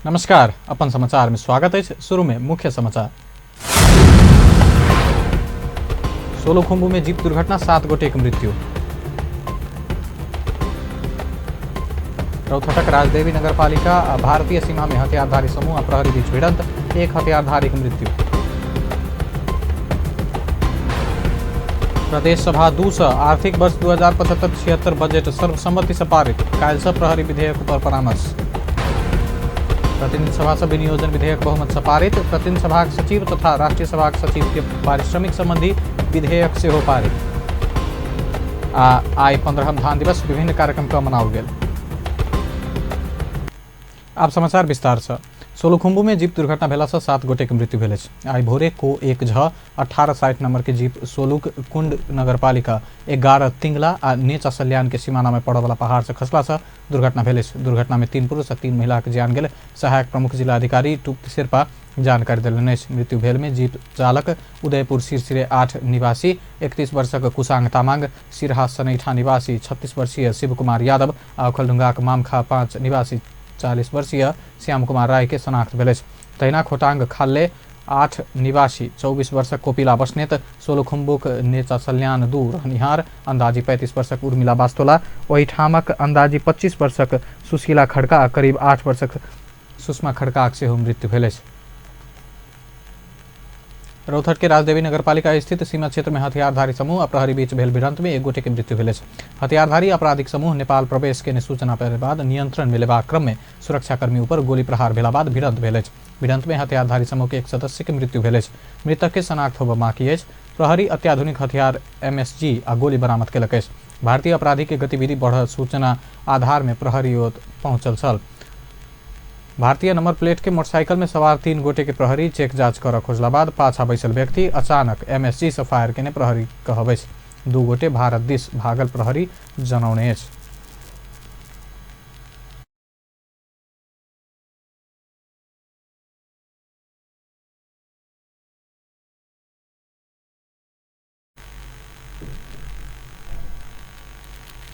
नमस्कार, अपन समाचार में स्वागत है। शुरू में मुख्य समाचार। सोलुखुम्बु में जीप दुर्घटना, 7 गोटे के मृत्यु। रौतहटक राजदेवी नगरपालिका भारतीय सीमा में हथियारधारी समूह आ प्रहरी बीच भिड़ंत, एक हथियारधारी के मृत्यु। प्रदेश सभा 2 से आर्थिक वर्ष 2075-76 बजट सर्वसम्मति से पारित, काल्हि से प्रहरी विधेयक पर परामर्श। प्रतिनिधि सभा से विनियोजन विधेयक बहुमत से पारित, प्रतिनिधि सभाक सचिव तथा राष्ट्रीय सभाक सचिव के पारिश्रमिक संबंधी विधेयक सेहो पारित। आ आइ 15 धान दिवस विभिन्न कार्यक्रम के मनाओल गेल। आब समाचार विस्तार से। सोलुखुम्बु में जीप दुर्घटना भेला से 7 गोटे के मृत्यु भेल अछि। आइ भोरे को 1 झ 1860 नंबर के जीप सोलुक कुंड नगरपालिका 11 तिंगला आ नेचा सल्यान के सीमाना में पड़य वाला पहाड़ से खसला से दुर्घटना भेल अछि। दुर्घटना में 3 पुरुष आ 3 महिला के जान गेल। सहायक प्रमुख जिलाधिकारी टुप्ती शेर्पा जानकारी देलनि अछि। मृत्यु भेल में जीप चालक उदयपुर सिरसिरे 8 निवासी 31 वर्षक कुशांग तामांग, सिरहा सनैठा निवासी 36 वर्षीय शिव कुमार यादव आ ओखलढुंगाक मामखा 5 निवासी 40 वर्षीय श्याम कुमार राय के शनाख्त भेल अछि। तहिना खोटांग खाल्ले 8 निवासी 24 वर्षक कोपिला बस्नेत, सोलुखुम्बुक नेचा सल्यान 2 रहनिहार अंदाजी 35 वर्षक उर्मिला बास्तोला, ओहिठामक अंदाजी 25 वर्षक सुशीला खड़का आ करीब 8 वर्षक सुषमा खड़काक सेहो मृत्यु भेल अछि। रौतहट के राजदेवी नगरपालिका स्थित सीमा क्षेत्र में हथियारधारी समूह आ प्रहरी बीच भेल भिड़ंत में एक गोटे के मृत्यु भेल अछि। हथियारधारी आपराधिक समूह नेपाल प्रवेश केने सूचना पर बाद नियंत्रण में लेबाक क्रम में सुरक्षाकर्मी ऊपर गोली प्रहार भेला बाद भिड़ंत भेल अछि। भिड़ंत में हथियारधारी समूह के एक सदस्य के मृत्यु भेल अछि। मृतक के शनाख्त होबय बाकी अछि। प्रहरी अत्याधुनिक हथियार एमएसजी आ गोली बरामद केलक अछि। भारतीय अपराधी के गतिविधि बढ़ल सूचना आधार में प्रहरी ओत पहुंचल छल। भारतीय नंबर प्लेट के मोटरसाइकिल में सवार 3 गोटे के प्रहरी चेक जांच कर खोजला बाद पाछा बैसल व्यक्ति अचानक एमएसजी से फायर केने प्रहरी कहब अछि। 2 गोटे भारत दिस भागल प्रहरी जनौने अछि।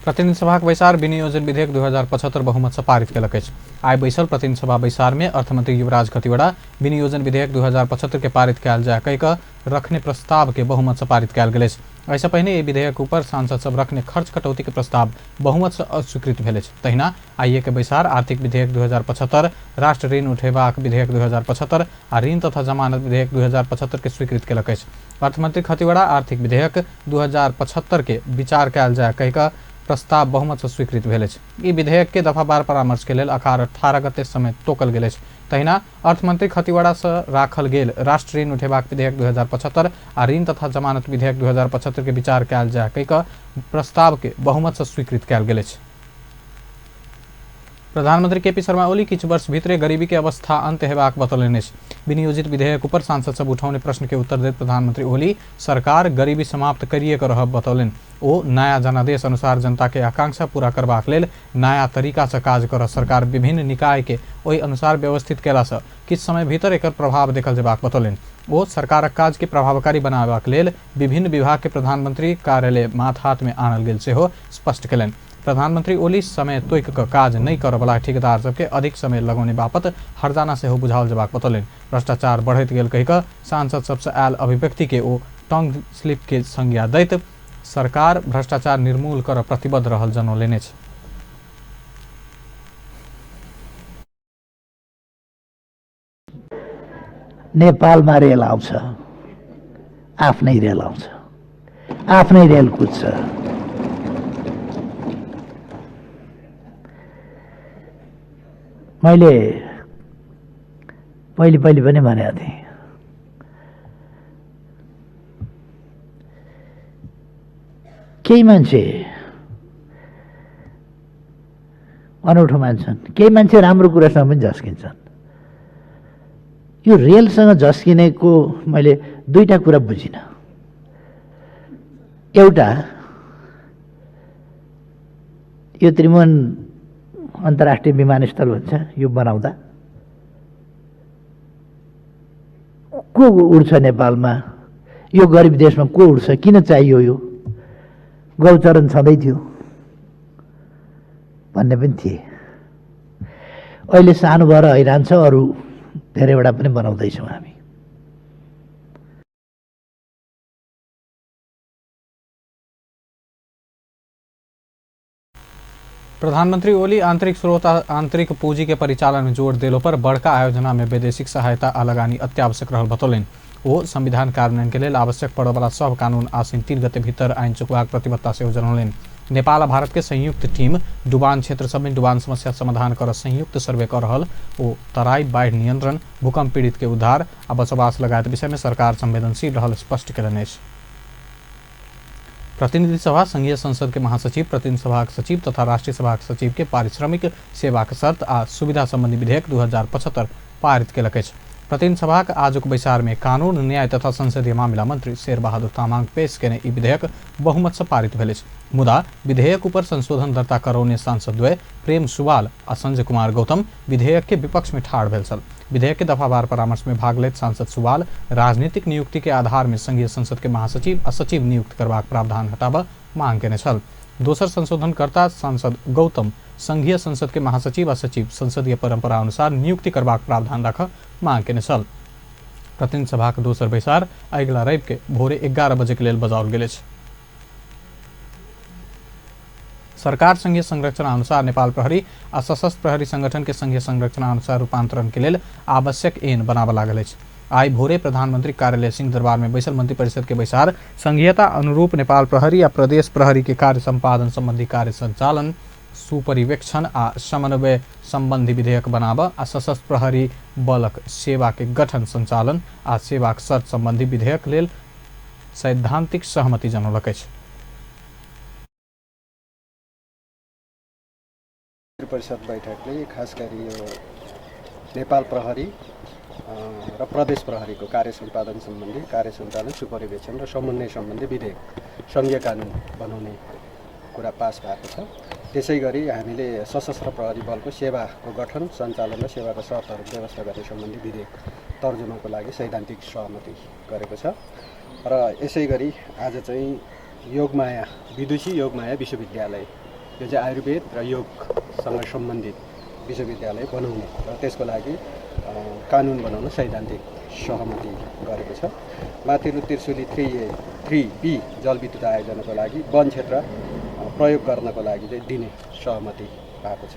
प्रतिनिधि सभाक बैसार विनियोजन विधेयक 2075 बहुमत से पारित केलक अछि। आइ बैसल प्रतिनिधि सभा बैसार में अर्थमंत्री युवराज खतिवड़ा विनियोजन विधेयक 2075 के पारित कयल जाय कहि कऽ रखने प्रस्ताव के बहुमत से पारित कयल गेल अछि। एहिसँ पहिने एहि विधेयक ऊपर सांसद सब रखने खर्च कटौती के प्रस्ताव बहुमत से अस्वीकृत भेल अछि। तहिना आइए के बैसार आर्थिक विधेयक 2075, राष्ट्र ऋण उठेबाक विधेयक 2075 आ ऋण तथा जमानत विधेयक 2075 के स्वीकृत केलक अछि। अर्थमंत्री खतिवड़ा आर्थिक विधेयक 2075 के विचार कयल जाय कहि कऽ प्रस्ताव बहुमत से स्वीकृत भेल अछि। ई विधेयक के दफावार परामर्श के लेल अखार 18 गते समय तोकल गेल अछि। तहिना अर्थमंत्री खतिवड़ा से राखल गेल राष्ट्र ऋण उठेबाक विधेयक 2075 आ ऋण तथा जमानत विधेयक 2075 के विचार कयल जाय कहि कऽ प्रस्ताव के बहुमत से स्वीकृत कयल गेल अछि। प्रधानमंत्री केपी शर्मा ओली किछु वर्ष भीतरे गरीबी के अवस्था अंत हेबाक बतौलनि अछि। विनियोजित विधेयक ऊपर सांसद सब उठौने प्रश्न के उत्तर दैत प्रधानमंत्री ओली सरकार गरीबी समाप्त करिए कऽ रहब बतौलनि। ओ नया जनादेश अनुसार जनता के आकांक्षा पूरा करबाक लेल नया तरीका से काज करऽ सरकार विभिन्न निकाय के ओहि अनुसार व्यवस्थित कयला से किछु समय भीतर एकर प्रभाव देखल जेबाक बतौलनि। ओ सरकारक काज के प्रभावकारी बनाबबाक लेल विभिन्न विभाग के प्रधानमंत्री कार्यालय माथ हाथ में आनल गेल सेहो स्पष्ट कयलनि। प्रधानमंत्री ओली समय तोकि कऽ काज नहि करऽवला ठेकेदार सबके अधिक समय लगौने बापत हर्जाना सेहो बुझाओल जेबाक बतौलनि। भ्रष्टाचार बढ़ैत गेल कहि कऽ सांसद सबसँ आयल अभिव्यक्ति के ओ टंग स्लिप के संज्ञा दैत सरकार भ्रष्टाचार निर्मूल करऽ प्रतिबद्ध रहल जनौलनि अछि। नेपालमा रेल आउँछ, आफ्नै रेल आउँछ, आफ्नै रेल कुद्छ। मैले पहिले पहिले पनि भनेको थिएँ, केही मान्छे अनौठो मान्छन्, केही मान्छे राम्रो कुरासँग पनि झस्किन्छन्। यो रेलसँग झस्किनेको मैले दुईटा कुरा बुझिनँ। एउटा, यो त्रिभुवन अन्तर्राष्ट्रिय विमानस्थल भन्छ, यो बनाउँदा को उड्छ नेपालमा, यो गरिब देशमा को उड्छ, किन चाहियो यो, गौचरण छँदै थियो भन्ने पनि थिए। अहिले सानो भएर हैरान छ, अरू धेरैवटा पनि बनाउँदैछौँ हामी। प्रधानमंत्री ओली आंतरिक स्रोत आंतरिक पूंजी के परिचालन में जोर देलो पर बड़का आयोजना में वैदेशिक सहायता आ लगानी अत्यावश्यक रहल बतौलनि। ओ संविधान कार्यान्वयन के लेल आवश्यक पड़यवला सब कानून आसिन 3 गते भीतर आइन चुकबाक प्रतिबद्धता सेहो जनौलनि। नेपाल आ भारत के संयुक्त टीम डुबान क्षेत्र सब में डुबान समस्या समाधान कर संयुक्त सर्वे कर रहल ओ तराई बाढ़ि नियंत्रण, भूकंप पीड़ित के उद्धार आ बसोबास लगायत विषय में सरकार संवेदनशील रहल स्पष्ट कयलनि अछि। प्रतिनिधि सभा संघीय संसद के महासचिव, प्रतिनिधि सभाक सचिव तथा राष्ट्रीय सभाक सचिव के पारिश्रमिक सेवाक शर्त आ सुविधा संबंधी विधेयक 2075 पारित केलक अछि। प्रतिनिधि सभाक आजुक बैसार में कानून, न्याय तथा संसदीय मामिला मंत्री शेरबहादुर तामाङ पेश केने ई विधेयक बहुमत से पारित भेल अछि। मुदा विधेयक ऊपर संशोधन दर्ता करौने सांसद द्वय प्रेम सुवाल आ संजय कुमार गौतम विधेयक के विपक्ष में ठाढ़ भेल छल। विधेयक के दफावार परामर्श में भाग लैत सांसद सुवाल राजनीतिक नियुक्ति के आधार में संघीय संसद के महासचिव आ सचिव नियुक्त करबाक प्रावधान हटाबऽ मांग केने छल। दोसर संशोधनकर्ता सांसद गौतम संघीय संसद के महासचिव आ सचिव संसदीय परंपरा अनुसार नियुक्ति करबाक प्रावधान राखऽ मांग केने छल। प्रतिनिधि सभाक दोसर बैसार अगिला रवि के भोरे 11 बजे के लेल बजाओल गेल अछि। सरकार संघीय संरचना अनुसार नेपाल प्रहरी आ सशस्त्र प्रहरी संगठन के संघीय संरचना अनुसार रूपांतरण के लेल आवश्यक ऐन बनाबऽ लागल अछि। आई भोरे प्रधानमंत्री कार्यालय सिंह दरबार में बैसल मंत्रिपरिषद के बैसार संघीयता अनुरूप नेपाल प्रहरी आ प्रदेश प्रहरी के कार्य संपादन संबंधी कार्य संचालन, सुपरिवेक्षण आ समन्वय संबंधी विधेयक बनाबऽ आ सशस्त्र प्रहरी बलक सेवा के गठन, संचालन आ सेवाक शर्त संबंधी विधेयक लेल सैद्धांतिक सहमति जनौलक अछि। परिषद बैठकले खास गरी यो नेपाल प्रहरी र प्रदेश प्रहरीको कार्य सम्पादन सम्बन्धी कार्य सञ्चालन, सुपरिवेक्षण र समन्वय सम्बन्धी विधेयक सङ्घीय कानुन बनाउने कुरा पास भएको छ। त्यसै गरी हामीले सशस्त्र प्रहरी बलको सेवाको गठन, सञ्चालन र सेवाको शर्तहरू व्यवस्था गर्ने सम्बन्धी विधेयक तर्जुमाको लागि सैद्धान्तिक सहमति गरेको छ। र यसै गरी आज चाहिँ योगमाया विदुषी योगमाया विश्वविद्यालय, यो चाहिँ आयुर्वेद र योगसँग सम्बन्धित विश्वविद्यालय बनाउने र त्यसको लागि कानुन बनाउन सैद्धान्तिक सहमति गरेको छ। माथिल्लो त्रिशुली 3A 3B जलविद्युत आयोजनाको लागि वन क्षेत्र प्रयोग गर्नको लागि चाहिँ दिने सहमति भएको छ।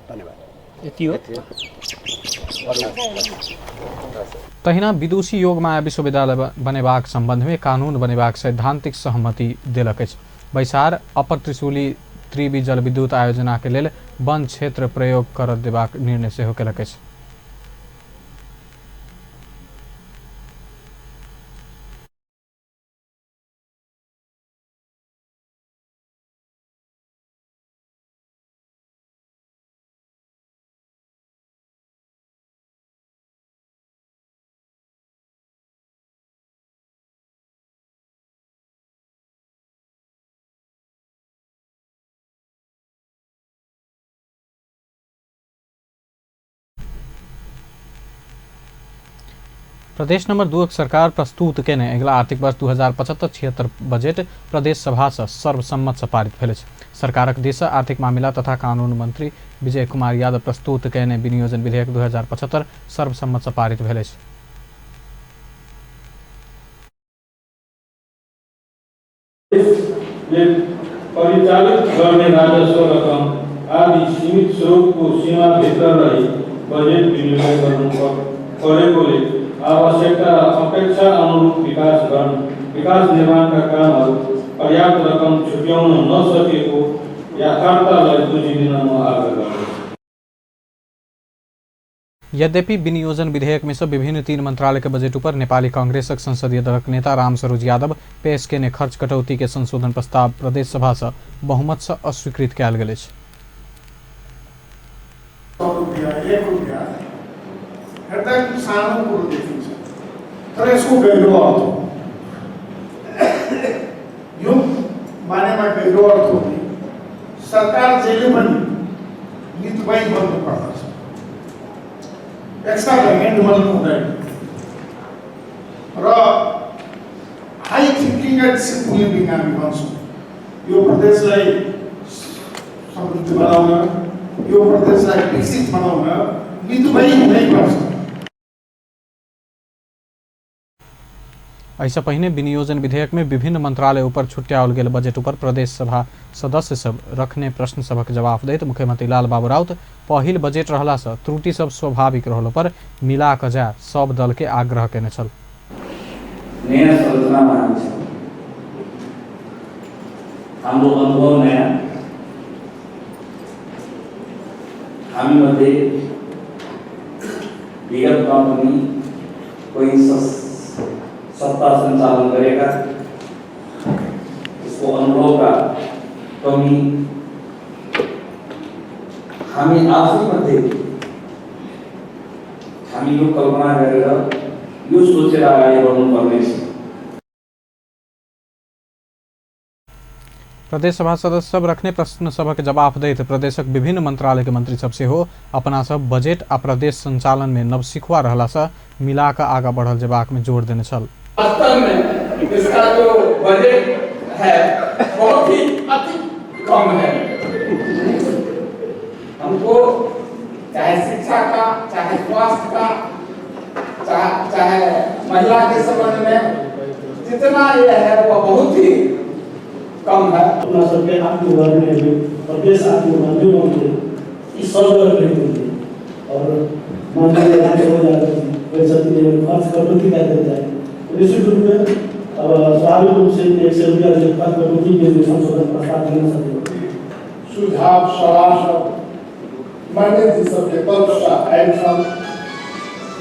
धन्यवाद। यति हो। तहिना विदुषी योगमाया विश्वविद्यालय बनेबाक सम्बन्धमे कानून बनेबाक सैद्धान्तिक सहमति देलक अछि। बैसार अपर त्रिशूली 3B जलविद्युत आयोजना के लेल वन क्षेत्र प्रयोग कर देबाक निर्णय सेहो केलक अछि। प्रदेश नंबर 2 सरकार प्रस्तुत केने अगिला आर्थिक वर्ष 2075-76 बजट प्रदेश सभा से सर्वसम्मत से पारित भेल अछि। सरकारक दिस आर्थिक मामिला तथा कानून मंत्री विजय कुमार यादव प्रस्तुत केने विनियोजन विधेयक 2075 सर्वसम्मत से पारित भेल अछि। परिचालित गर्ने राजस्व रकम आदि सीमित स्रोतको सीमाभित्र रही बजेट विनिर्णय गर्नु परेकोले आवश्यकता र अपेक्षा अनुरूप विकास निर्माणका कामहरू पर्याप्त रकम छुट्याउन नसकेको यथार्थलाई बुझिदिन म आग्रह गर्दछु। यद्यपि विनियोजन विधेयक में से विभिन्न 3 मंत्रालय के बजट ऊपर नेपाली कांग्रेसक संसदीय दलक नेता रामसरोज यादव पेश केने खर्च कटौती के संशोधन प्रस्ताव प्रदेश सभा से बहुमत से अस्वीकृत कयल गेल अछि। सानो कुरो देखिन्छ तर यसको गहिरो अर्थ हो। यो मानेमा गहिरो अर्थ हो कि सरकार जहिले पनि मितव्ययी बन्नु पर्दछ, एक्स्ट्राभ्यागेन्ट बन्नु हुँदैन र high thinking and simple living हामी भन्छौँ। यो प्रदेशलाई समृद्ध बनाउन, यो प्रदेशलाई विकसित बनाउन मितव्ययी हुनैपर्छ। एहिसँ पहिने विनियोजन विधेयक में विभिन्न मंत्रालय ऊपर छुट्याओल गेल बजट ऊपर प्रदेश सभा सदस्य सब रखने प्रश्न सभक जवाफ दैत मुख्यमंत्री लालबाबू राउत पहिल बजट रहला सँ त्रुटि सब स्वाभाविक रहलो पर मिला कऽ जाय सब दल के आग्रह केने छल। नयाँ संरचनामा हामी छौँ, हाम्रो अनुभव नयाँ, हामीमध्ये विगतमा पनि कोही सत्ता सञ्चालन गरेका, त्यसको अनुभवका कमी, हामी आफैमध्ये हामी यो कल्पना गरेर यो सोचेर अगाडि बढ्नुपर्नेछ। प्रदेश सभा सदस्य सब रखने प्रश्न सभक जवाफ दैत प्रदेशक विभिन्न मंत्रालय के मंत्री सब सेहो अपना सब बजट आ प्रदेश संचालन में नवसिखुआ रहला सँ मिला कऽ आगा बढ़ल जेबाक में जोर देने छल। वास्तव में इसका जो बजट है बहुत ही अति कम है। हमको चाहे शिक्षा का, चाहे स्वास्थ्य का, चाहे महिला के संबंध में जितना ये है वह बहुत ही कम है। अपना सबके आत्मनिर्भर में प्रदेश आत्मनिर्भर बनते ई सब जगह और माननीय राज्य खर्च कटौती कए देल जाए निश्चित रूप में अब स्वाभाविक रूप से 100 रुपया जे खर्च कटौती के जे संशोधन प्रस्ताव देने सके। सुझाव सलाह सब मान्य जी सबके तरफसँ आयल छल।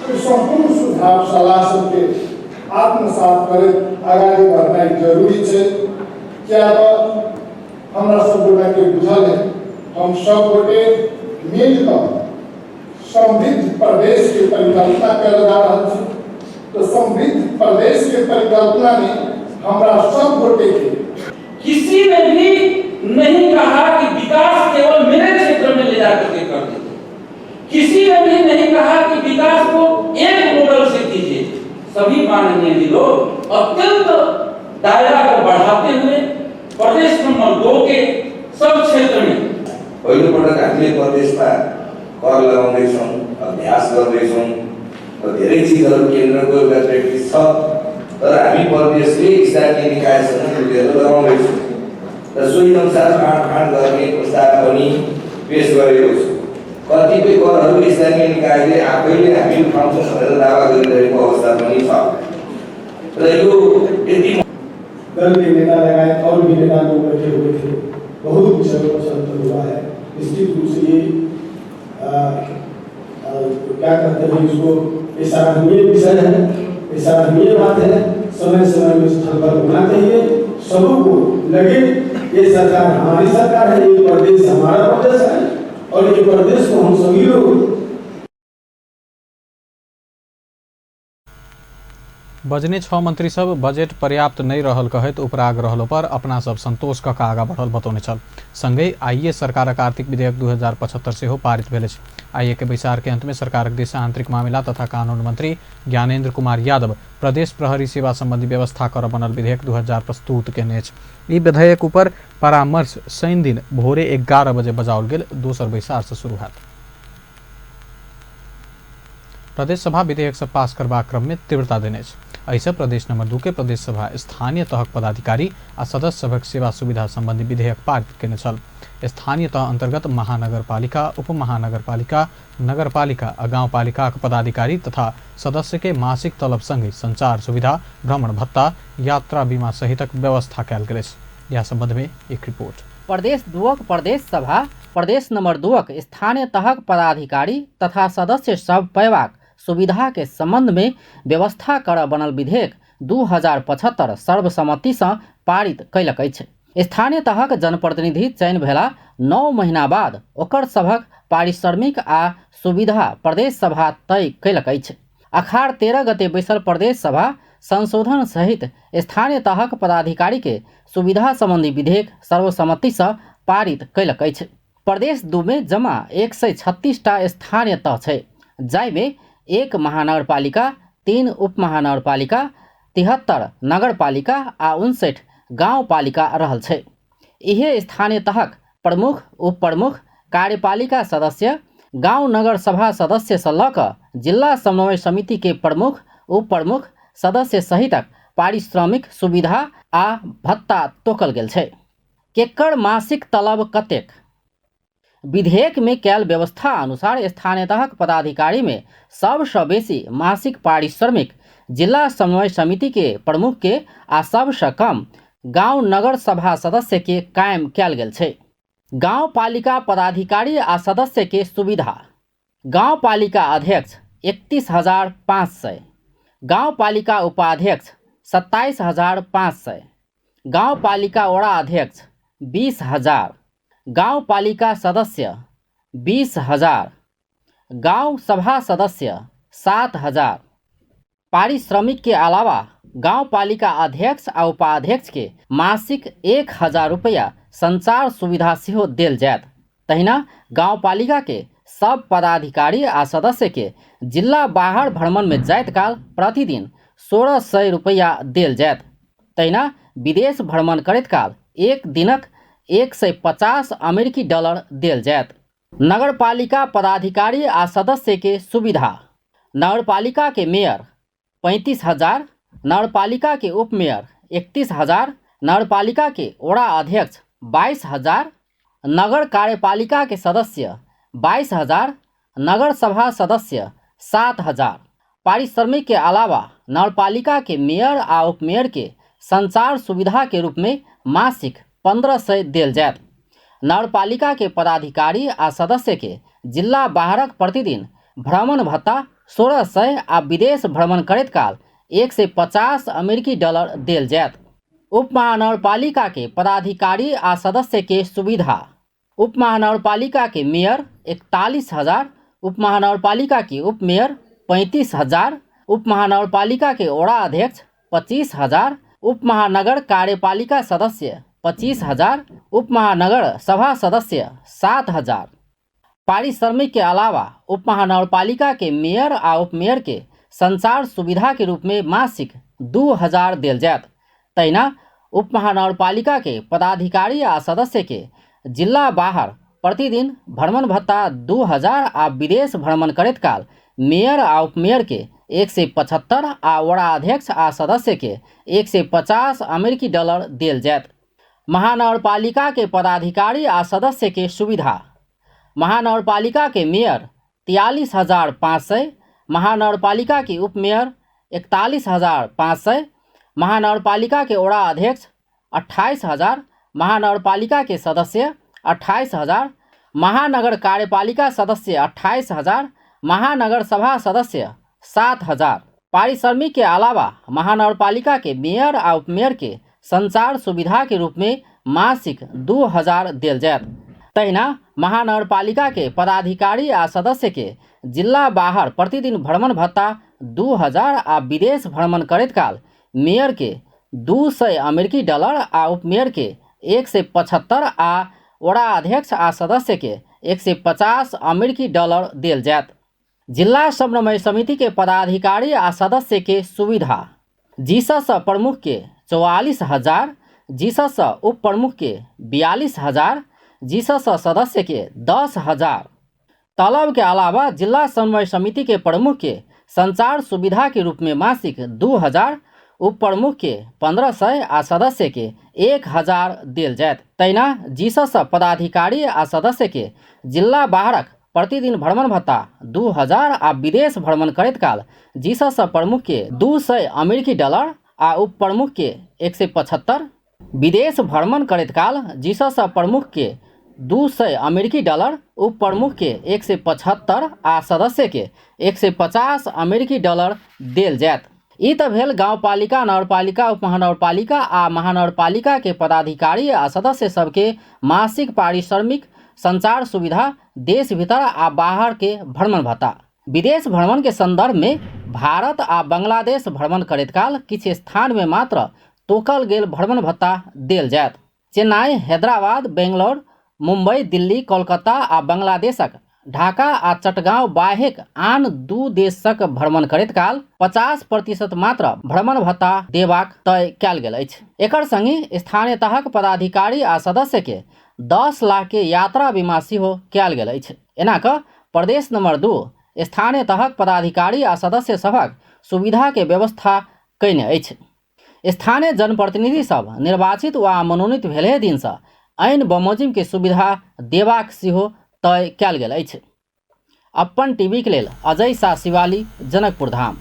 ओहि सम्पूर्ण सुझाव सलाह सबके आत्मसात करैत अगाडि बढ़नाइ जरूरी छै, किया तऽ हमरा सब गोटाके बुझल है हम सब गोटे मिल कऽ समृद्ध प्रदेश के परिकल्पना कर जा रहल छी। तो समृद्ध प्रदेश के परिकल्पना में हमरा सब गोटे के किसी ने भी नहीं कहा कि विकास केवल मेरे क्षेत्र में ले जाकर के कर दीजिए, किसी ने भी नहीं कहा कि विकास को एक मॉडल से कीजिए। सभी माननीय जी लोग अत्यंत दायरा को बढ़ाते हुए प्रदेश नंबर 2 के सब क्षेत्र में पहिलोपटक हामीले प्रदेशमा कर लगाउँदैछौँ, अभ्यास गर्दैछौँ र धेरै चिजहरू केन्द्रको एउटा प्र्याक्टिस छ, तर हामी प्रदेशले स्थानीय निकायसँग मिलेर लगाउँदैछौँ र सोही अनुसार बाँडफाँड गर्ने प्रस्ताव पनि पेस गरेको छु। कतिपय करहरू स्थानीय निकायले आफैले हामी उठाउँछौँ भनेर दावा गरिरहेको अवस्था पनि छ र यो यति दल के नेता लगायत और भी नेता लोग बैठे हुए थे, बहुत विषयों पर संतोष हुआ है। निश्चित रूप से ये क्या कहते हैं इसको, ये सराहनीय विषय है, ये सराहनीय बात है। समय समय में स्थल पर होना चाहिए, सबको लगे ये सरकार हमारी सरकार है, ये प्रदेश हमारा प्रदेश है और ये प्रदेश को हम सभी लोग। बजने 6 मंत्री सब बजट पर्याप्त नहीं रहल कहैत उपराग रहलो पर अपना सब संतोष कऽ आगा बढ़ल बतौने छल। संगहि आइए सरकारक आर्थिक विधेयक 2075 सेहो पारित भेल अछि। आइए के बैसार के अंत में सरकारक दिस आंतरिक मामिला तथा कानून मंत्री ज्ञानेन्द्र कुमार यादव प्रदेश प्रहरी सेवा संबंधी व्यवस्था कर बनल विधेयक 2000 प्रस्तुत केने अछि। ई विधेयक ऊपर परामर्श शनि दिन भोरे 11 बजे बजाओल गेल दोसर बैसार से शुरू हैत। प्रदेश सभा विधेयक सब पास करबाक क्रम में तीव्रता देने अछि। एहिसँ प्रदेश नंबर 2 के प्रदेश सभा स्थानीय तहक पदाधिकारी आ सदस्य सभक सेवा सुविधा संबंधी विधेयक पारित केने छल। स्थानीय तह अंतर्गत महानगरपालिका, उपमहानगरपालिका, नगरपालिका आ गाउँपालिकाक पदाधिकारी तथा सदस्य के मासिक तलब संगे संचार सुविधा, भ्रमण भत्ता, यात्रा बीमा सहितक व्यवस्था कयल गेल अछि। यह संबंध में एक रिपोर्ट। प्रदेश 2 प्रदेश सभा प्रदेश नंबर 2 स्थानीय तहक पदाधिकारी तथा सदस्य सब पयबाक सुविधा के संबंध में व्यवस्था कर बनल विधेयक 2075 सर्वसम्मति से पारित कयलक अछि। स्थानीय तहक जनप्रतिनिधि चयन भेला 9 महीना बाद ओकर सभक पारिश्रमिक आ सुविधा प्रदेश सभा तय कयलक अछि। अखाड़ 13 गते बैसल प्रदेश सभा संशोधन सहित स्थानीय तहक पदाधिकारी के सुविधा संबंधी विधेयक सर्वसम्मति से पारित कयलक अछि। प्रदेश 2 में जमा 136 टा स्थानीय तह छै, जाहिमे 1 महानगरपालिका, 3 उपमहानगरपालिका, 73 नगरपालिका आ 59 गाउँपालिका रहल छै। इहे स्थानीय तहक प्रमुख, उपप्रमुख, कार्यपालिका सदस्य, गाउँ नगर सभा सदस्य सँ लऽ कऽ जिल्ला समन्वय समिति के प्रमुख, उप प्रमुख, सदस्य सहितक पारिश्रमिक सुविधा आ भत्ता तोकल गेल छै। केकर मासिक तलब कतेक? विधेयक में कयल व्यवस्था अनुसार स्थानीय तहक पदाधिकारी में सबसँ बेसी मासिक पारिश्रमिक जिला समन्वय समिति के प्रमुख के आ सबसँ कम गांव नगर सभा सदस्य के कायम कयल गेल छै। गांव पालिका पदाधिकारी आ सदस्य के सुविधा। गांव पालिका अध्यक्ष 31,500, गांव पालिका उपाध्यक्ष 27,500, गांव पालिका वडा अध्यक्ष 20,000, गांव पालिका सदस्य 20,000, गांव सभा सदस्य 7,000। पारिश्रमिक के अलावा गांव पालिका अध्यक्ष आ उपाध्यक्ष के मासिक 1,000 रुपया संचार सुविधा सेहो देल जायत। तहिना गांव पालिका के सब पदाधिकारी आ सदस्य के जिला बाहर भ्रमण में जाइत काल प्रतिदिन 1,600 रुपया देल जायत। तहिना विदेश भ्रमण करैत काल एक दिनक 150 अमेरिकी डॉलर देल जायत। नगरपालिका पदाधिकारी आ सदस्य के सुविधा। नगरपालिका के मेयर 35,000, नगरपालिका के उपमेयर 31,000, नगरपालिका के वडा अध्यक्ष 22,000, नगर कार्यपालिका के सदस्य 22,000, नगर सभा सदस्य 7,000। पारिश्रमिक के अलावा नगरपालिका के मेयर आ उपमेयर के संचार सुविधा के रूप में मासिक 1,500 देल जायत। नगरपालिका के पदाधिकारी आ सदस्य के जिला बाहरक प्रतिदिन भ्रमण भत्ता 1,600 आ विदेश भ्रमण करैत काल 150 अमेरिकी डॉलर देल जायत। उप महानगरपालिका के पदाधिकारी आ सदस्य के सुविधा। उप महानगरपालिका के मेयर 41,000, उप महानगरपालिका के उप मेयर 35,000, उप महानगरपालिका के वडा अध्यक्ष 25,000, उप महानगर कार्यपालिका सदस्य 25,000, उप महानगर सभा सदस्य 7,000। पारिश्रमिक के अलावा उप महानगरपालिका के मेयर आ उपमेयर के संचार सुविधा के रूप में मासिक 2,000 देल जायत। तहिना उप महानगरपालिका के पदाधिकारी आ सदस्य के जिला बाहर प्रतिदिन भ्रमण भत्ता 2,000 आ विदेश भ्रमण करैत काल मेयर आ उपमेयर के 175 आ वडा अध्यक्ष आ सदस्य के 150 अमेरिकी डॉलर देल जायत। महानगरपालिका के पदाधिकारी आ सदस्य के सुविधा। महानगरपालिका के मेयर 43,500, महानगरपालिका के उपमेयर 41,500, महानगरपालिका के वडा अध्यक्ष 28,000, महानगरपालिका के सदस्य 28,000, महानगर कार्यपालिका सदस्य 28,000, महानगर सभा सदस्य 7,000। पारिश्रमिक के अलावा महानगरपालिका के मेयर आ उपमेयर के संचार सुविधा के रूप में मासिक 2,000 देल जायत। तहिना महानगरपालिका के पदाधिकारी आ सदस्य के जिला बाहर प्रतिदिन भ्रमण भत्ता 2,000 आ विदेश भ्रमण करैत काल मेयर के 200 अमेरिकी डॉलर आ उपमेयर के 175 आ वडा अध्यक्ष आ सदस्य के 150 अमेरिकी डॉलर देल जायत। जिला समन्वय समिति के पदाधिकारी आ सदस्य के सुविधा। जिसस प्रमुख के 44,000, जिसस उप प्रमुख के 42,000, जिसस सदस्य के 10,000। तलब के अलावा जिला समन्वय समिति के प्रमुख के संचार सुविधा के रूप में मासिक 2,000, उप प्रमुख के 1,500 आ सदस्य के 1,000 देल जायत। तहिना जिसस पदाधिकारी आ सदस्य के जिला बाहरक प्रतिदिन भ्रमण भत्ता 2,000 आ विदेश भ्रमण करैत काल जिसस प्रमुख के 200 अमेरिकी डॉलर आ उप प्रमुख के 175, विदेश भ्रमण करैत काल जिसस प्रमुख के 200 अमेरिकी डॉलर, उप प्रमुख के 175 आ सदस्य के 150 अमेरिकी डॉलर देल जायत। ई तऽ भेल गाउँपालिका, नगरपालिका, उपमहानगरपालिका आ महानगरपालिका के पदाधिकारी आ सदस्य सबके मासिक पारिश्रमिक, संचार सुविधा, देश भीतर आ बाहर के भ्रमण भत्ता। विदेश भ्रमण के संदर्भ में भारत आ बांग्लादेश भ्रमण करैत काल किछु स्थान में मात्र तोकल गेल भ्रमण भत्ता देल जायत। चेन्नई, हैदराबाद, बेंगलोर, मुंबई, दिल्ली, कोलकाता आ बांग्लादेशक ढाका आ चटगांव बाहेक आन दू देशक भ्रमण करैत काल 50% मात्र भ्रमण भत्ता देबाक तय कयल गेल अछि। एकर संगहि स्थानीय तहक पदाधिकारी आ सदस्य के 10 लाख के यात्रा बीमा सेहो कयल गेल अछि। एना कऽ प्रदेश नंबर 2 स्थानीय तहक पदाधिकारी आ सदस्य सभक सुविधा के व्यवस्था कयने अछि। स्थानीय जनप्रतिनिधि सब निर्वाचित वा मनोनीत भेले दिनसँ ऐन बमोजिम के सुविधा देबाक सेहो तय कयल गेल अछि। अप्पन टीवीक लेल अजय शाह शिवाली, जनकपुर धाम।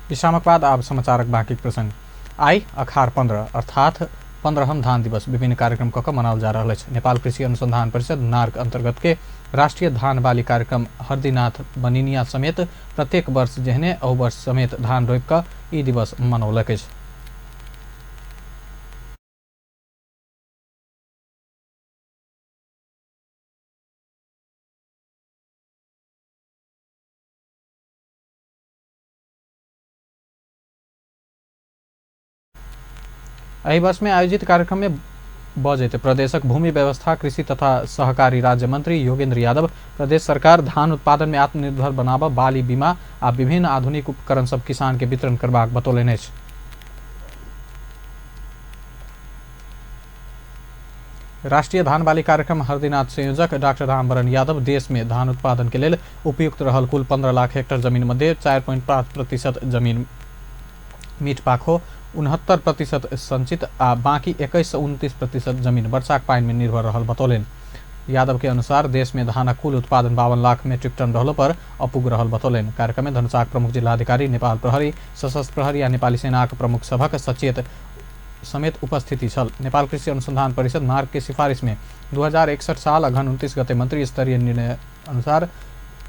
विश्रामक बाद आब समाचारक बाकी प्रसंग। आइ अखार 15 अर्थात 15हम धान दिवस विभिन्न कार्यक्रम कऽ मनाओल जा रहल अछि। नेपाल कृषि अनुसंधान परिषद नार्क अंतर्गत के राष्ट्रीय धान बाली कार्यक्रम हरदीनाथ बनिनिया समेत प्रत्येक वर्ष जेहने अहु वर्ष समेत धान रोपि कऽ ई दिवस मनौलक अछि। एहि वर्ष में आयोजित कार्यक्रम में बजैत प्रदेशक भूमि व्यवस्था कृषि तथा सहकारी राज्य मंत्री योगेंद्र यादव प्रदेश सरकार धान उत्पादन में आत्मनिर्भर बनाबऽ बाली बीमा आ विभिन्न आधुनिक उपकरण सब किसान के वितरण करबाक बतौलनि अछि। राष्ट्रीय धान बाली कार्यक्रम हरदीनाथ संयोजक डाक्टर रामवरण यादव देश में धान उत्पादन के लेल उपयुक्त रहल कुल 15 लाख हेक्टर जमीन मध्य 4.5% जमीन मीठ पाखो, 69% संचित आ बाकी 21 से 29% जमीन वर्षाक पानि में निर्भर रहल बतौलनि। यादव के अनुसार देश में धानक कुल उत्पादन 52 लाख मेट्रिक टन रहलो पर अपुग रहल बतौलनि। कार्यक्रम में धनुषाक प्रमुख जिलाधिकारी, नेपाल प्रहरी, सशस्त्र प्रहरी आ नेपाली सेनाक प्रमुख सभक सचेत समेत उपस्थिति छल। नेपाल कृषि अनुसंधान परिषद नार्क के सिफारिश में 2061 साल अघन 29 गते मंत्री स्तरीय निर्णय अनुसार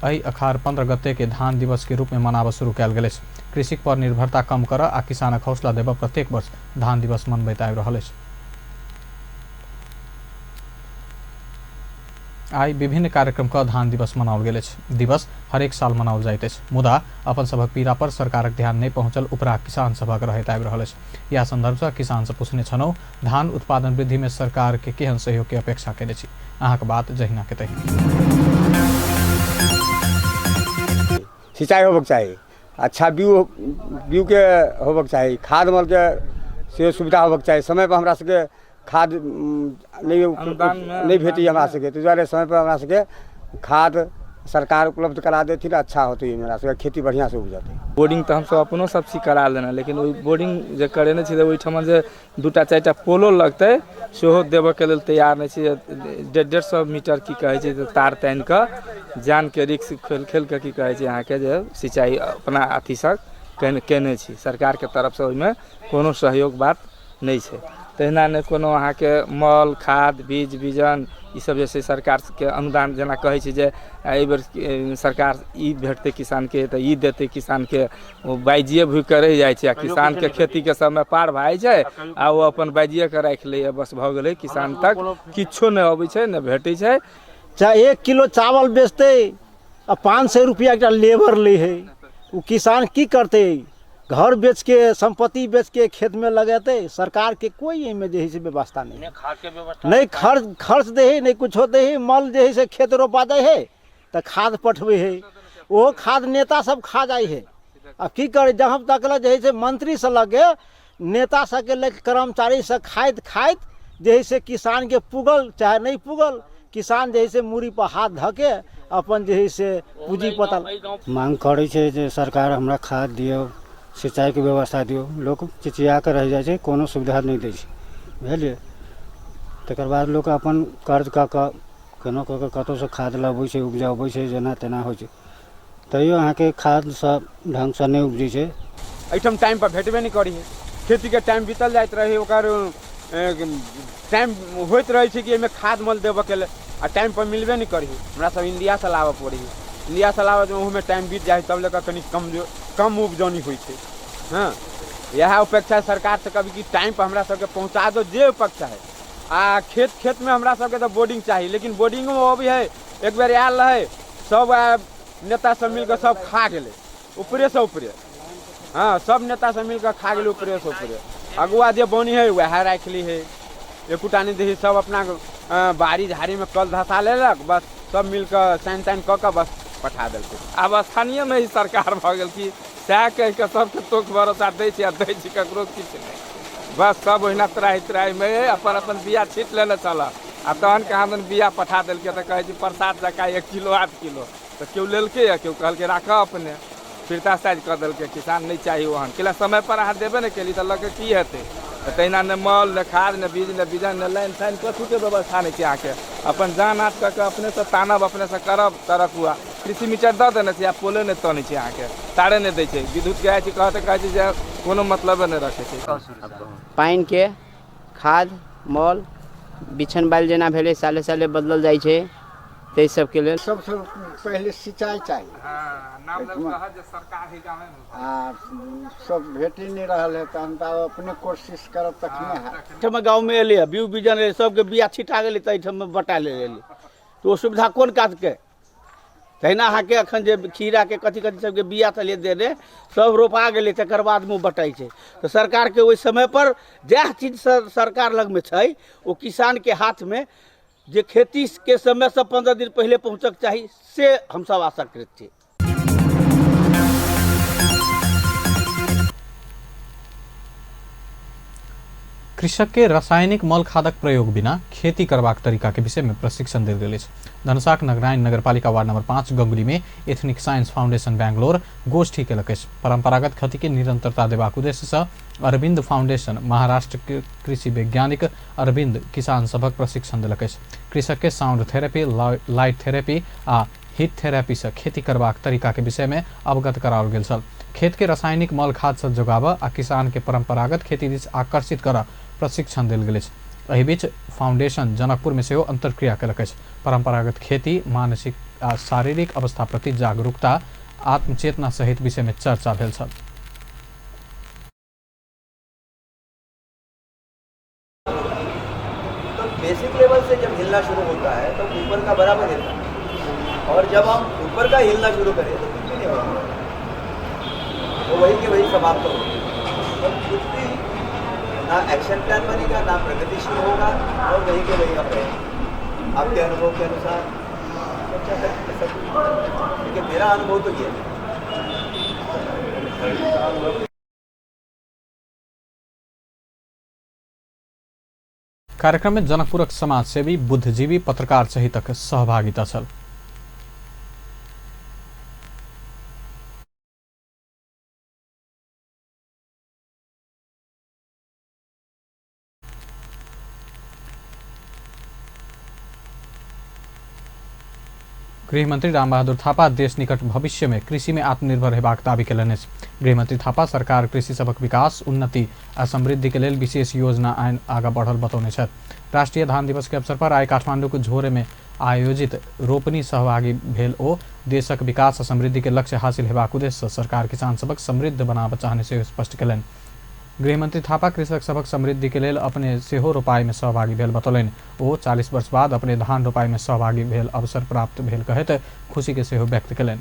एहि अखार 15 गते के धान दिवस के रूप में मनाबऽ शुरू कयल गेल अछि। कृषि पर निर्भरता कम करऽ आ किसानक हौसला देबऽ प्रत्येक वर्ष धान दिवस मनबैत आबि रहल अछि। आइ विभिन्न कार्यक्रम क धान दिवस मनाओल गेल अछि। दिवस हरेक साल मनाओल जाइत अछि, मुदा अपन सभक पीड़ा पर सरकारक ध्यान नहि पहुंचल उपरा किसान सभक रहैत आबि रहल अछि। यह संदर्भ से किसान से पूछने छलहुँ धान उत्पादन वृद्धि में सरकार के केहन सहयोग के अपेक्षा केने छी। अहाँक बात जहिना के तहिना। सिंचाई होबक चाही, अच्छा बीउ बीउके होबक चाही, खाद मलके से सुविधा होबक चाही। समय पर हमरा सबके खाद नहि भेटैए हमरा सबके, ताहि दुआरे समय पर हमरा सबके खाद सरकार उपलब्ध करा देथिन, अच्छा होतै, हमरा सबके खेती बढ़िआँसँ उपजतै। बोर्डिंग तऽ हमसब अपनो सब चीज करा लेने, लेकिन ओहि बोर्डिंग जे करेने छी तऽ ओहिठमा जे 2टा 4टा पोलो लगतै सेहो देबऽके लेल तैयार नहि छै। 150-150 मीटर की कहै छै तार तानि कऽ जानके रिक्स खेल खेल कऽ की कहै छै अहाँके जे सिंचाई अपना अथीसँ केने छी। सरकारके तरफसँ ओहिमे कोनो सहयोग बात नहि छै। तहिना नहि कोनो अहाँके मल खाद बीज बिजन ईसब जे छै सरकारके अनुदान जेना कहै छै जे एहिबेर सरकार ई भेटतै किसानके तऽ ई देतै किसानके, ओ बाजिए भूखिके रहि जाइ छै आ किसानके खेतीके समय पार भए जाइ छै आ ओ अपन बाजिएके राखि लैए, बस भऽ गेलै। किसान तक किछो नहि अबै छै, नहि भेटै छै। चाहे 1 किलो चावल बेचतै आ 500 रुपैआ एकटा लेबर लै है, ओ किसान की करतै? घर बेचके सम्पत्ति बेचके खेतमे लगेतै। सरकारके कोइ एहिमे जे है से व्यवस्था नहि, नहि खर्च दै है, नहि कुछो दै है। मल जे है से खेत रोपा दै है तऽ खाद पठबै है, ओहो खाद नेता सब खा जाइ है। आ की करै, जहाँ तक जे है से मंत्री से लऽ के नेता सबके लऽ के कर्मचारी सब खाइत खाइत जे है से किसानके पुगल चाहे नहि पुगल, किसान जे है से मूड़ी पर हाथ धऽ के अपन जे है से पूँजी पताल मांग करै छै जे सरकार हमरा खाद दियौ, सिंचाइके व्यवस्था दियौ। लोक चिचिया कऽ रहि जाइ छै, कोनो सुविधा नहि दै छै, बुझलियै। तकर बाद लोक अपन कर्ज कऽ कऽ केना कऽ कऽ कतहुसँ खाद लबै छै, उपजबै छै, जेना तेना होइ छै, तैयो अहाँके खादसँ ढङ्गसँ नहि उपजै छै। एहिठाम टाइमपर भेटबे नहि करै हइ, खेतीके टाइम बीतल जाइत रहै, ओकर टाइम होइत रहै छै कि एहिमे खाद मल देबऽके लेल, आ टाइमपर मिलबे नहि करै हइ। हमरा सब इण्डियासँ लाबऽ पड़ै हइ, इण्डियासँ लाबऽ ओहूमे टाइम बीत जाइ हइ, तब लऽ कऽ कनि कमजोर कम उपजौनी होइ छै। हँ, इएह अपेक्षा सरकारसँ कभी कि टाइमपर हमरा सबके पहुँचा दो जे अपेक्षा हइ। आ खेत खेतमे हमरा सबके तऽ बोर्डिंग चाही, लेकिन बोर्डिंगो अबै हइ, एक बेर आयल रहै, सब नेता सब मिलकऽ सब खा गेलै ऊपरेसँ ऊपरे। हँ, सब नेता सब मिलकऽ खा गेलै ऊपरेसँ ऊपरे। अगुआ जे बनी हइ वएह राखि ली हइ, एकोटा नहि दै हइ। सब अपना बाड़ी झाड़ीमे कल धसा लेलक, बस सब मिलकऽ साइन ताइन कऽ कऽ बस पठा देलकै। आब स्थानीयमे ही सरकार भऽ गेल कि सएह कहि कऽ सबके तोख भरोसा दै छै आ दै छै ककरो किछु नहि। बस सब ओहिना त्राहि त्राहिमे अपन अपन बिया छीट लेने छल आ तहन कहाँ दन बिया पठा देलकै तऽ कहै छै प्रसाद जकाँ 1 किलो 8 किलो तऽ केओ लेलकै आ केओ कहलकै राखऽ अपने फिरता साइज कऽ देलकै। किसान नहि चाही ओहन कैला समय पर अहाँ देबे नहि केली तऽ लऽ कऽ की हेतै। तऽ तहिना नहि मल नहि खाद नहि बीज नहि बिजन नहि लाइन ताइन कथूके व्यवस्था नहि छै। अहाँके अपन जान हाथ कऽ कऽ अपनेसँ तानब अपनेसँ करब तरकुआ। कृषि मीटर दऽ देने छै आ पोले नहि तनै छै, अहाँके तारे नहि दै छै। विद्युतके जाइ छै कहऽ तऽ कहै छै जे कोनो मतलबे नहि रखै छै। पानिके खाद मल बिछन बालि जेना भेलै साले साले बदलल जाइ छै, ताहि सबके लेल सबसँ पहिले सिंचाई चाही। आ सब भेटि नहि रहल है तहन तऽ अपने कोशिश करब तखने हैत। एहिठाम गाँवमे एलै हँ बीउ बीजन एलै, सबके बिया छिटा गेलै तऽ एहिठाम बटा लेल एलै, तऽ ओ सुविधा कोन काजके? तहिना अहाँके एखन जे खीराके कथी कथी सबके बिया छलियै देने सब रोपा गेलै, तकर बादमे ओ बटाइ छै। तऽ सरकारके ओहि समयपर जएह चीज सरकार लगमे छै ओ किसानके हाथमे जे खेतीके समयसँ 15 दिन पहिले पहुँचक चाही, से हमसब आशा करैत छी। कृषक के रासायनिक मल खादक प्रयोग बिना खेती करबाक तरीका के विषय में प्रशिक्षण देल गेल अछि। धनुषाक नगरायण नगरपालिका वार्ड नंबर 5 गंगुली में एथनिक साइंस फाउंडेशन बैंगलोर गोष्ठी केलक अछि। परंपरागत खेती के निरंतरता देबाक उद्देश्य से अरविंद फाउंडेशन महाराष्ट्र के कृषि वैज्ञानिक अरविंद किसान सभक प्रशिक्षण देलक अछि। कृषक के साउंड थेरेपी, लाइट थेरेपी आ हीट थेरेपी से खेती करबाक तरीका के विषय में अवगत कराओल गेल छल। खेत के रासायनिक मल खाद से जोगाबऽ आ किसान के परंपरागत खेती दिस आकर्षित करऽ प्रशिक्षण देल गेल अछि। एहि बीच फाउंडेशन जनकपुर में सेहो अंतर्क्रिया केलक अछि। परंपरागत खेती मानसिक आ शारीरिक अवस्था प्रति जागरूकता, आत्मचेतना सहित विषय में चर्चा भेल छल। तो बेसिक लेवल से जब हिलना शुरू होता है तो ऊपर का बराबर हिलता है, और जब हम ऊपर का हिलना शुरू करें तो कुछ भी नहीं होगा, तो वही के वही समाप्त होगा। तो कुछ भी ना एक्शन प्लान बनेगा, ना प्रगतिशील होगा, और वही के वही हम रहेंगे। आपके अनुभव के अनुसार अच्छा सब, लेकिन मेरा अनुभव तो ये है। कार्यक्रम में जनकपुरक समाजसेवी, बुद्धिजीवी, पत्रकार सहितक सहभागिता छल। गृहमंत्री रामबहादुर थापा देश निकट भविष्य में कृषि में आत्मनिर्भर हेबाक दावी केलनि अछि। गृहमंत्री थापा सरकार कृषि सभक विकास, उन्नति आ समृद्धि के लेल विशेष योजना आनि आगा बढ़ल बतौने छथि। राष्ट्रीय धान दिवस के अवसर पर आइ काठमांडू के झोरे में आयोजित रोपनी सहभागी भेल ओ देशक विकास आ समृद्धि के लक्ष्य हासिल हेबाक उद्देश्य सँ सरकार किसान सभक समृद्ध बनाबऽ चाहने सेहो स्पष्ट केलनि। गृहमंत्री थापा कृषक सभक समृद्धि के लेल अपने सेहो रोपाई में सहभागी भेल बतौलनि। ओ 40 वर्ष बाद अपने धान रोपाई में सहभागी भेल अवसर प्राप्त भेल कहैत खुशी के सेहो व्यक्त केलनि।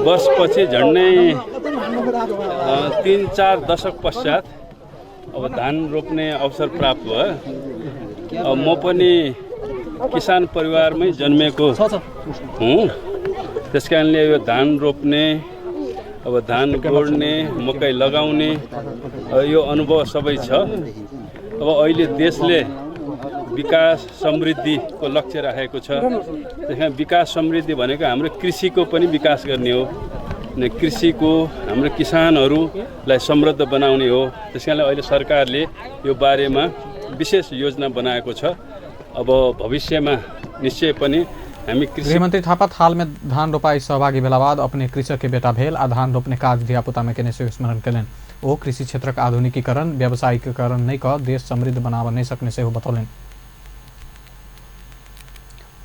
वर्षपछि झन्डै 3-4 दशक पश्चात अब धान रोप्ने अवसर प्राप्त भयो। अब म पनि किसान परिवारमै जन्मेको हुँ, त्यस कारणले यो धान रोप्ने, अब धान गोड्ने, मकै लगाउने यो अनुभव सबै छ। अब अहिले देशले विकास समृद्धिको लक्ष्य राखेको छ, त्यस कारण विकास समृद्धि भनेको हाम्रो कृषिको पनि विकास गर्ने हो, अनि कृषिको हाम्रो किसानहरूलाई समृद्ध बनाउने हो। त्यस कारणले अहिले सरकारले यो बारेमा विशेष योजना बनाएको छ। अब भविष्यमा निश्चय पनि हामी कृषि गृहमंत्री थापा थाल में धान रोपाई सहभागी भेला बाद अपने कृषक के बेटा भेल आ धान रोपने काज धियापुता में केने सेहो स्मरण केलनि। ओ कृषि क्षेत्रक आधुनिकीकरण, व्यावसायिकरण नहि कऽ देश समृद्ध बनाबऽ नहि सकने सेहो बतौलनि।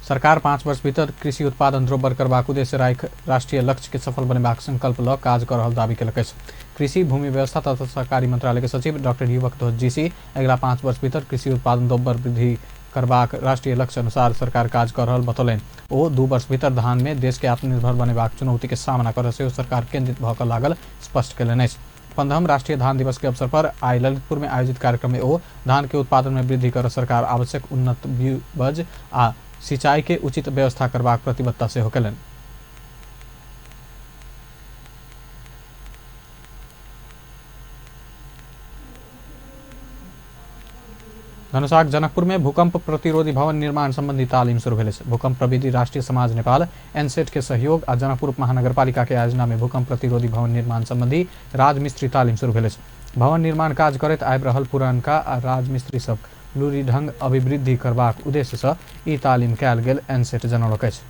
सरकार 5 वर्ष भीतर कृषि उत्पादन दोब्बर करबाक उद्देश्य राखि राष्ट्रीय लक्ष्य के सफल बनेबाक संकल्प लऽ काज कऽ रहल दावी केलक अछि। कृषि भूमि व्यवस्था तथा सहकारी मंत्रालय के सचिव डॉक्टर युवक ध्वज जीसी अगिला 5 वर्ष भीतर कृषि उत्पादन दोब्बर वृद्धि करबाक राष्ट्रीय लक्ष्य अनुसार सरकार काज कऽ रहल बतौलनि। ओ 2 वर्ष भीतर धान में देश के आत्मनिर्भर बनेबाक चुनौती के सामना करऽ सेहो सरकार केंद्रित भऽ कऽ लागल स्पष्ट केलनि अछि। 15वां राष्ट्रीय धान दिवस के अवसर पर आइ ललितपुर में आयोजित कार्यक्रम में ओ धान के उत्पादन में वृद्धि कर सरकार आवश्यक उन्नत बीज आ सिंचाई के उचित व्यवस्था करबाक प्रतिबद्धता सेहो केलनि। धनुषाक जनकपुर में भूकंप प्रतिरोधी भवन निर्माण संबंधी तालीम शुरू भेल अछि। भूकंप प्रविधि राष्ट्रीय समाज नेपाल एनसेट के सहयोग आ जनकपुर महानगरपालिका के आयोजना में भूकंप प्रतिरोधी भवन निर्माण संबंधी राजमिस्त्री तालीम शुरू भेल अछि। भवन निर्माण काज करैत आबि रहल पुरानका आ राजमिस्त्री सब लूरि ढंग अभिवृद्धि करबाक उद्देश्य सँ ई तालीम कयल गेल एनसेट जनौलक अछि।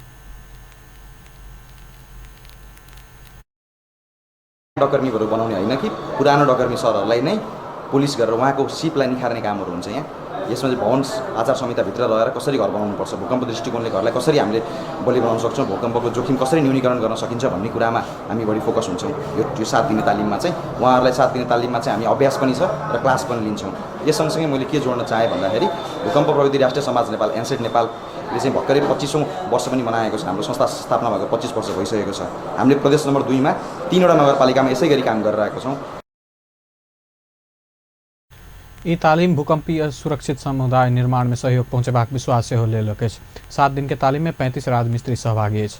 डकर्मीहरू बनाउने होइन कि पुरानो डकर्मी सरहरूलाई नै पुलिस गरेर उहाँको सिपलाई निखार्ने कामहरू हुन्छ यहाँ। यसमा चाहिँ भवन आचार संहिताभित्र रहेर कसरी घर बनाउनुपर्छ, भूकम्प दृष्टिकोणले घरलाई कसरी हामीले बलियो बनाउन सक्छौँ, भूकम्पको जोखिम कसरी न्यूनीकरण गर्न सकिन्छ भन्ने कुरामा हामी बढी फोकस हुन्छौँ। यो 7 दिने तालिममा चाहिँ उहाँहरूलाई 7 दिने तालिममा चाहिँ हामी अभ्यास पनि छ र क्लास पनि लिन्छौँ। यस सँगसँगै मैले के जोड्न चाहेँ भन्दाखेरि भूकम्प प्रविधि राष्ट्रिय समाज नेपाल एनसेट नेपालले चाहिँ भर्खरै 25औँ वर्ष पनि मनाएको छ। हाम्रो संस्था स्थापना भएको 25 वर्ष भइसकेको छ। हामीले प्रदेश नम्बर 2 मा 3वटा नगरपालिकामा यसै गरी काम गरिरहेको छौँ। ई तालीम भूकंपीय सुरक्षित समुदाय निर्माण में सहयोग पहुँचेबाक विश्वास सेहो लेलक अछि। 7 दिन के तालीम में 35 राजमिस्त्री सहभागी अछि।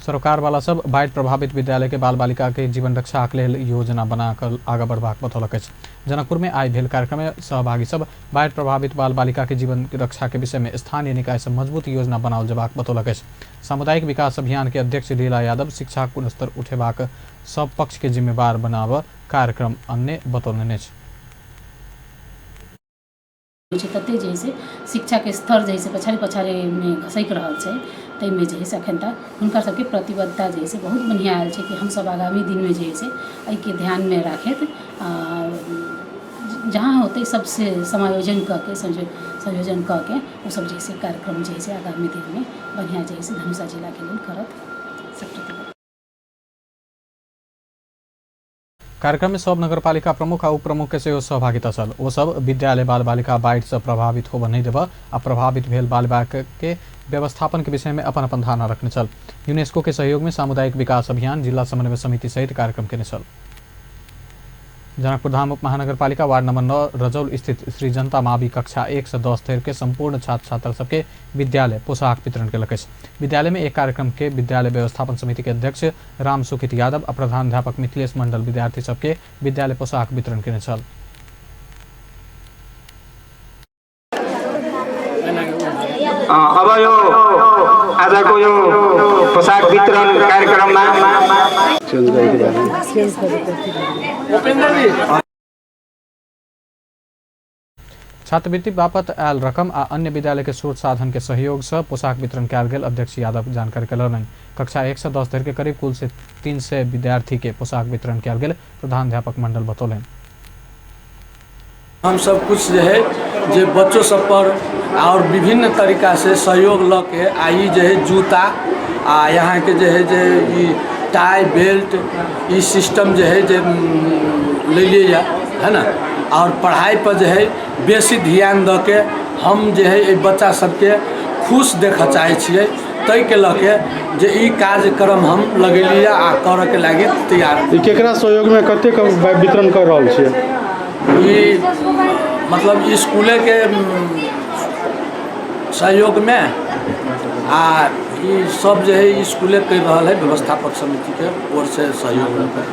सरोकारवाला सब बाढ़ि प्रभावित विद्यालय के बाल बालिका के जीवन रक्षा के लेल योजना बनाकर आगा बढ़बाक बतौलक अछि। जनकपुर में आइ भेल कार्यक्रम में सहभागी सब बाढ़ि प्रभावित बाल बालिका के जीवन रक्षा के विषय में स्थानीय निकाय से मजबूत योजना बनाओल जेबाक बतौलक अछि। सामुदायिक विकास अभियान के अध्यक्ष लीला यादव शिक्षा गुणस्तर उठेबाक सब पक्ष के जिम्मेवार बनाब कार्यक्रम अन्य बतौलनि अछि। तते जे है शिक्षा के स्तर जे है पछाड़ी पछाड़ी में घसकि रहल छै, ताहिमे जे है से अखन तक हुनकर सबके प्रतिबद्धता जे है से बहुत बढ़िआँ आयल छै कि हमसब आगामी दिनमे जे है से एहिके ध्यानमे राखैत जहाँ होतै सबसे समायोजन कऽ के संयोजन कऽ के ओ सब जे है से कार्यक्रम जे है से आगामी दिनमे बढ़िआँ जे है से धनुषा जिलाके लेल करत सब प्रतिबद्ध। कार्यक्रम में सब नगरपालिका प्रमुख आ उपप्रमुख के सेहो सहभागिता छल। ओ सब विद्यालय बाल बालिका बाढ़ि से प्रभावित होबय नहि देबय आ प्रभावित भेल बाल बालिका के व्यवस्थापन के विषय में अपन अपन धारणा रखने छल। यूनेस्को के सहयोग में सामुदायिक विकास अभियान जिला समन्वय समिति सहित कार्यक्रम केने छल। जनकपुरधाम उप महानगरपालिका वार्ड नंबर 9 रजौल स्थित श्री जनता मावि कक्षा 1 से 10 धरि के संपूर्ण छात्र छात्रा सबके विद्यालय पोशाक वितरण केलक अछि। विद्यालय में एक कार्यक्रम के विद्यालय व्यवस्थापन समिति के अध्यक्ष राम सुखित यादव आ प्रधानाध्यापक मिथिलेश मंडल विद्यार्थी सबके विद्यालय पोशाक वितरण केने छल। अब यो आजको यो पोशाक वितरण कार्यक्रममा छात्रवृत्ति बापत आयल रकम आ अन्य विद्यालय के स्रोत साधन के सहयोग से पोशाक वितरण कयल गेल अध्यक्ष यादव जानकारी कयलनि। कक्षा 1 से 10 धरि के करीब कुल से 300 विद्यार्थी के पोशाक वितरण कयल गेल प्रधानाध्यापक मंडल बतौलनि। हम सब कुछ जे है जे बच्चों सब पर और विभिन्न तरीका से सहयोग ल के आई जे है जूता आ यहाँ के जे है जे ई टाई बेल्ट ई सिस्टम जे है जे ले लिए है ना, और पढ़ाई पर जे है बेसी ध्यान दऽ के हम जे है एहि बच्चा सबके खुश देखऽ चाहै छियै, ताहिके लऽ के जे ई कार्यक्रम हम लगेलियै आ करऽके लागि तैयार। ई केकरा सहयोगमे कतेक वितरण कर रहल छियै? ई मतलब स्कूलेके सहयोगमे आ ई सब जे है स्कूले कर रहल है, व्यवस्थापक समिति के ओर से सहयोग लऽ।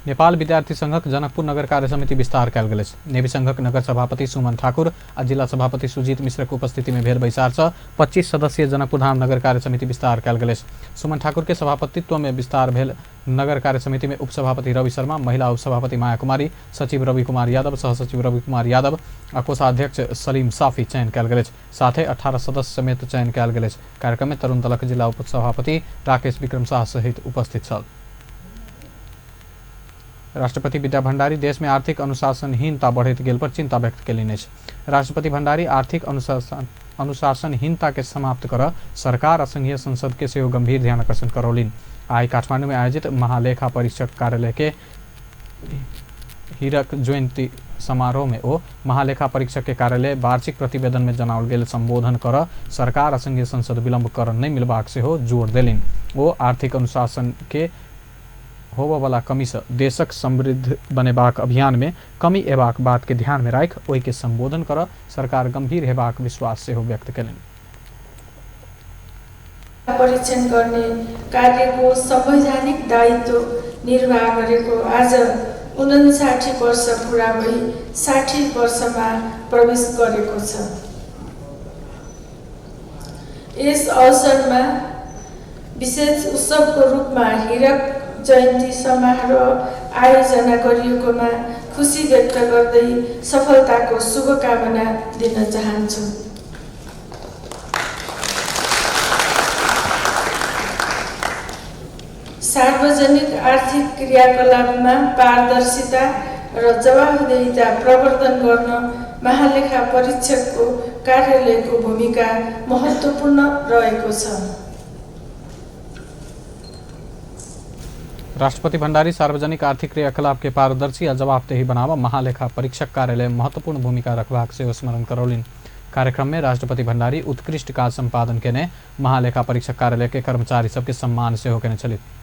नेपाल विद्यार्थी संघक जनकपुर नगर कार्य समिति विस्तार कयल गेल अछि। नेवी संघक नगर सभापति सुमन ठाकुर आ जिला सभापति सुजीत मिश्र के उपस्थिति में भेल बैसार से 25 सदस्यीय जनकपुरधाम नगर कार्य समिति विस्तार कयल गेल अछि। सुमन ठाकुर के सभापतित्व में विस्तार भेल नगर कार्य समिति में उपसभापति रवि शर्मा, महिला उपसभापति माया कुमारी, सचिव रवि कुमार यादव, सहसचिव रवि कुमार यादव आ कोषाध्यक्ष सलीम साफी चयन कयल गेल अछि। साथे 18 सदस्य समेत चयन कयल गेल अछि। कार्यक्रम में तरुण दलक जिला उपसभापति राकेश विक्रम शाह सहित उपस्थित छल। राष्ट्रपति विद्या भण्डारी देश में आर्थिक अनुशासनहीनता बढ़ैत गेल पर चिंता व्यक्त कयलनि अछि। राष्ट्रपति भण्डारी आर्थिक अनुशासनहीनता के समाप्त कर सरकार आ संघीय संसद के सेहो गंभीर ध्यान आकर्षण करौलनि। आइ काठमांडू में आयोजित महालेखा परीक्षक कार्यालय के हीरक जयंती समारोह में ओ महालेखा परीक्षक के कार्यालय वार्षिक प्रतिवेदन में जनाओल गेल संबोधन कर सरकार आ संघीय संसद विलंब कर नहि मिलबाक सेहो जोर देलनि। ओ आर्थिक अनुशासन के होबयवला कमी से देशक समृद्ध बनेबाक अभियान में कमी एबाक बात के ध्यान में राखि ओहि के संबोधन कर सरकार गंभीर हेबाक विश्वास सेहो व्यक्त कयलनि। परीक्षण गर्ने कार्यको संवैधानिक दायित्व निर्वाह गरेको आज 59 वर्ष पुरा भई 60 वर्षमा प्रवेश गरेको छ। यस अवसरमा विशेष उत्सवको रूपमा हीरक जयन्ती समारोह आयोजना गरिएकोमा खुसी व्यक्त गर्दै सफलताको शुभकामना दिन चाहन्छु। सार्वजनिक आर्थिक क्रियाकलापमा पारदर्शिता र जवाफदेहिता प्रवर्धन गर्न महालेखा परीक्षकको कार्यालयको भूमिका महत्त्वपूर्ण रहेको छ। राष्ट्रपति भण्डारी सार्वजनिक आर्थिक क्रियाकलाप के पारदर्शी आ जवाबदेही बनाव महालेखा परीक्षक कार्यालय महत्वपूर्ण भूमिका रखबाक सेहो स्मरण करौलनि। कार्यक्रम में राष्ट्रपति भण्डारी उत्कृष्ट काज संपादन केने महालेखा परीक्षक कार्यालय के कर्मचारी सबके सम्मान सेहो केने छलथि।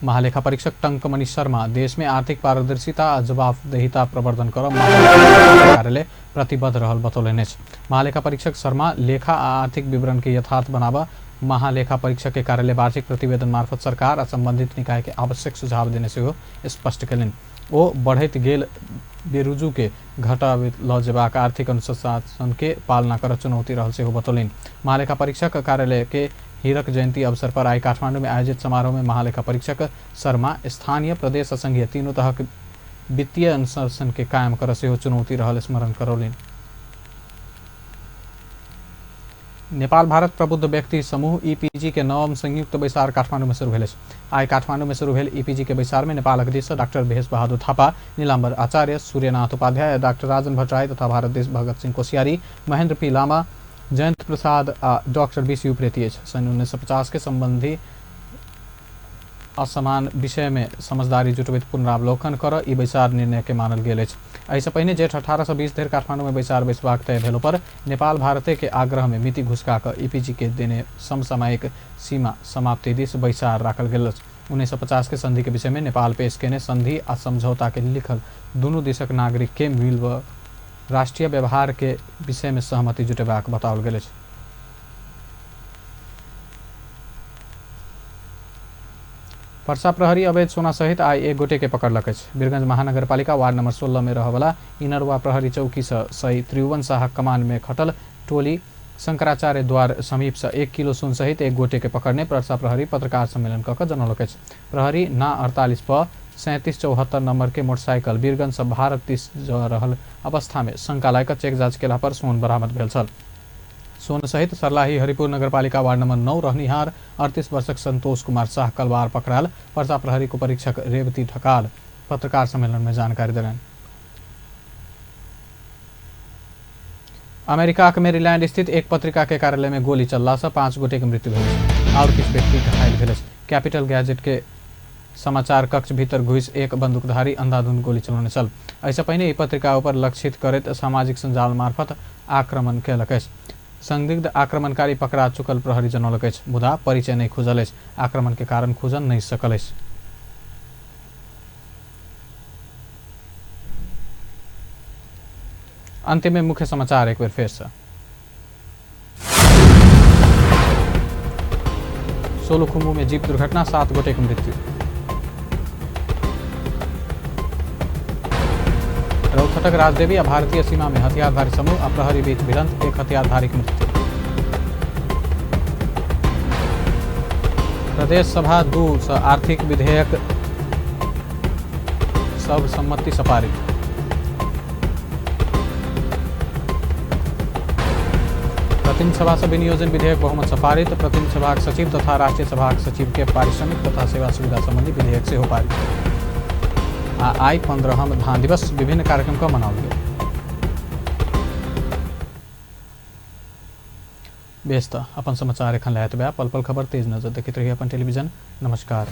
महालेखा परीक्षक टंकमणि शर्मा देश में आर्थिक पारदर्शिता आ जवाबदेहिता प्रवर्धन कर महालेखा कार्यालय प्रतिबद्ध रहल बतौलनि अछि। महालेखा परीक्षक शर्मा लेखा आ आर्थिक विवरण के यथार्थ बनाबऽ महालेखा परीक्षक के कार्यालय वार्षिक प्रतिवेदन मार्फत सरकार आ संबंधित निकाय के आवश्यक सुझाव देने सेहो स्पष्ट कयलनि। ओ बढ़ैत गेल बेरुजू के घटाबैत लऽ जेबाक आर्थिक अनुशासन के पालना कर चुनौती रहल सेहो बतौलनि। महालेखा परीक्षक कार्यालय के हीरक जयंती अवसर पर आई काठमांडू में आयोजित समारोह में महालेखा परीक्षक शर्मा स्थानीय प्रदेश आ संघीय तीनू तहक वित्तीय अनुशासन के कायम कर सेहो चुनौती रहल स्मरण करौलनि। नेपाल भारत प्रबुद्ध व्यक्ति समूह ईपीजी के नवम संयुक्त बैसार काठमांडू में शुरू भेल अछि। आइ काठमांडू में शुरू भेल ईपीजी के बैसार में नेपालक दिस सँ डाक्टर भेष बहादुर थापा, नीलाम्बर आचार्य, सूर्यनाथ उपाध्याय, डाक्टर राजन भट्टराई तथा भारत देश भगत सिंह कोश्यारी, महेंद्र पी लामा, जयंत प्रसाद आ डॉक्टर बीसी उप्रेती अछि। सन् 1950 के संबंधी असमान विषय में समझदारी जुटबैत पुनरावलोकन कर ई बैसार निर्णय के मानल गेल अछि। एहिसँ पहिने जेठ 18 सँ 20 धरि काठमांडू में बैसार बैसबाक तय भेलो पर नेपाल भारते के आग्रह में मिति घुसका कऽ ईपीजी के देने समसामयिक सीमा समाप्ति दिस बैसार राखल गेल अछि। 1950 के संधि के विषय में नेपाल पेश केने संधि आ समझौता के लिखल दुनू देशक नागरिक के मिल राष्ट्रीय व्यवहार के विषय में सहमति जुटेबाक बताओल गेल अछि। पर्सा प्रहरी अवैध सोना सहित आइ एक गोटे के पकड़लक अछि। वीरगंज महानगरपालिका वार्ड नंबर 16 में रहवला इनरवा प्रहरी चौकी से सही त्रिभुवन शाहक कमान में खटल टोली शंकराचार्य द्वार समीप से 1 किलो सोन सहित एक गोटे के पकड़ने पर्सा प्रहरी पत्रकार सम्मेलन कऽ जनौलक अछि। प्रहरी ना 48 प 3774 नंबर के मोटरसाइकिल वीरगंज से भारत दिस जा रहल अवस्था में शंका लायक चेक जाँच केला पर सोन बरामद भेल छल। सोन सहित सर्लाही हरिपुर नगरपालिका वार्ड नंबर 9 रहनिहार 38 वर्षक संतोष कुमार शाह कलवार पकड़ाल पर्सा प्रहरी को परीक्षक रेवती ढकाल पत्रकार सम्मेलन में जानकारी देलनि। अमेरिका के मेरीलैंड स्थित एक पत्रिका के कार्यालय में गोली चलला से 5 गोटे के मृत्यु भेल और किछु व्यक्ति घायल भेल। कैपिटल गैजेट के समाचार कक्ष भीतर घुसि एक बंदूकधारी अंधाधुंध गोली चलौने छल। एहिसँ पहिने ई पत्रिका ऊपर लक्षित करैत सामाजिक सञ्जाल मार्फत आक्रमण कयलक अछि। संदिग्ध आक्रमणकारी पकड़ा चुकल प्रहरी जनौलक अछि, मुदा परिचय नहि खुजल अछि। आक्रमण के कारण खुजल नहि सकल अछि। अंत में मुख्य समाचार एक बेर फेर से। सोलुखुम्बु में जीप दुर्घटना, 7 गोटे की मृत्यु। रौथटक राजदेवी आ भारतीय सीमा में हथियारधारी समूह आ प्रहरी बीच भिड़ंत, एक हथियारधारी की मृत्यु। प्रदेश सभा 2 से आर्थिक विधेयक सब सम्मति से पारित। प्रतिनिधि सभा से विनियोजन विधेयक बहुमत से पारित। प्रतिनिधि सभाक सचिव तथा राष्ट्रीय सभाक सचिव के पारिश्रमिक तथा सेवा सुविधा संबंधी विधेयक सेहो पारित। आ आइ 15 धान दिवस विभिन्न कार्यक्रम का मनाओल गेल। बेस त अपन समाचार एखन लए एतबे। पल पल खबर तेज नजर देखैत रही अपन टेलीविजन। नमस्कार।